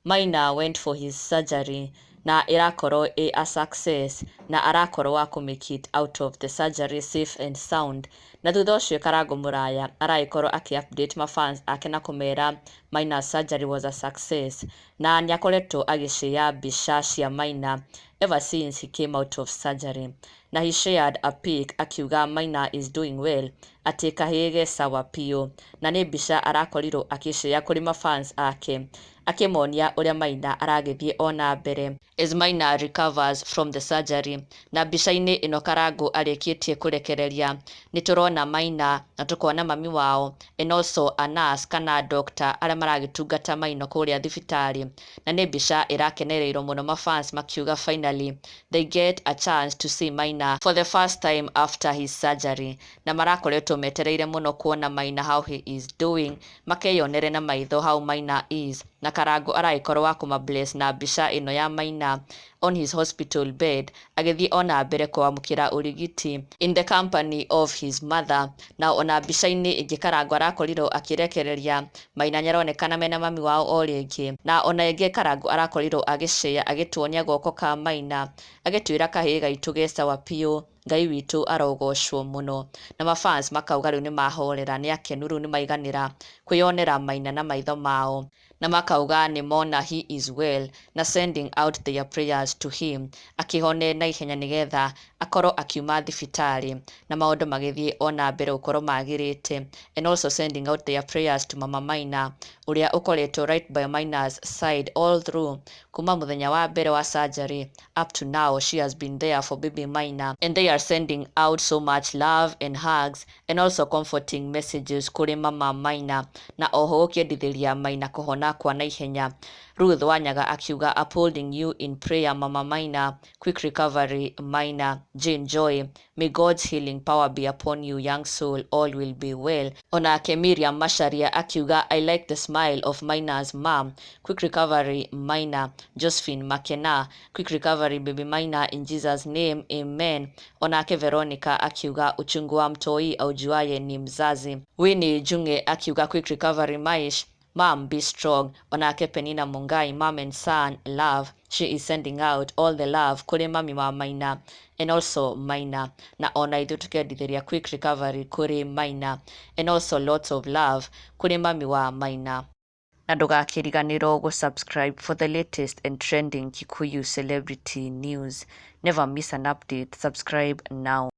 Maina went for his surgery na ĩrakorwo ĩ a success na arakorwo wa kũ make it out of the surgery safe and sound. Na thutha ũcio Karangũ Mũraya aragĩkorwo akĩ update mafans ake na kũmera Maina's surgery was a success, na nĩ akoretwo agĩshare mbica cia Maina ever since he came out of surgery. Na he shared a pic akiuga Maina is doing well, atĩ kahĩĩ ge sawa biũ. Na nĩ mbica arakorirwo akĩshare kũrĩ mafans ake akĩmonia ũrĩa Maina aragĩthiĩ ona mbere as Maina recovers from the surgery. Na mbica-inĩ ĩno Karangũ arĩkĩtie kũrekereria, nĩ tũrona Maina na tũkona mami wao and also a nurse kana doctor arĩa maragĩtungata Maina kũrĩa thibitarĩ. Na nĩ mbica ĩrakenereirwo mũno, mafans makiuga finally they get a chance to see Maina for the first time after his surgery, na marakoretwo metereire mũno kuona Maina, how he is doing, makeyonere na maitho how Maina is. Na Karangũ aragĩkorwo wa kũma bless na mbica ĩno ya Maina on his hospital bed agĩthiĩ ona mbere kwamũkĩra ũrigiti in the company of his mother. Na ona mbica-inĩ ĩngĩ Karangũ arakorirwo akĩrekereria, Maina nĩaronekana mena mami wao o rĩngĩ. Na ona ĩngĩ Karangũ arakorirwo agĩshare agĩtuonia guoko ka Maina, agĩtwĩra, "Kahĩĩ gaitũ ge sawa biũ, Ngai witũ arogocwo mũno." Na mafans makauga rĩu nĩmahorera, nĩ akenu, rĩu nĩmaiganĩra kwĩyonera Maina na maitho mao, na makauga nĩ mona he is well, na sending out their prayers to him akĩhone na ihenya nĩgetha akorwo akiuma thibitarĩ na maũndũ magĩthiĩ ona mbere gũkorwo magĩrĩte, and also sending out their prayers to Mama Maina ũrĩa ũkoretwo right by Maina's side all through kuma mũthenya wa mbere wa surgery up to now. She has been there for baby Maina, and they are sending out so much love and hugs and also comforting messages kũrĩ Mama Maina, na oho gũkĩendithĩria Maina kũhona kwa naihenya. Ruth Wanyaga akiuga, "Upholding you in prayer, Mama Maina. Quick recovery, Maina." Jane Joy, "May God's healing power be upon you, young soul. All will be well." Onake Miriam Macharia akiuga, "I like the smile of Maina's mom. Quick recovery, Maina." Josephine Makena, "Quick recovery, baby Maina, in Jesus' name, amen." Onake Veronica akiuga, "Uchungu wa mtoi aujuaye ni mzazi." Winnie Junge akiuga, "Quick recovery, Maish. Mom, be strong." Onake Penina Mungai, "Mom and son love." She is sending out all the love kũrĩ mami wa Maina and also Maina. Na ona ithuĩ tũkendithĩria quick recovery kũrĩ Maina and also lots of love kũrĩ mami wa Maina. Na ndũgakĩriganĩrwo gũ-subscribe for the latest and trending Kikuyu celebrity news. Never miss an update. Subscribe now.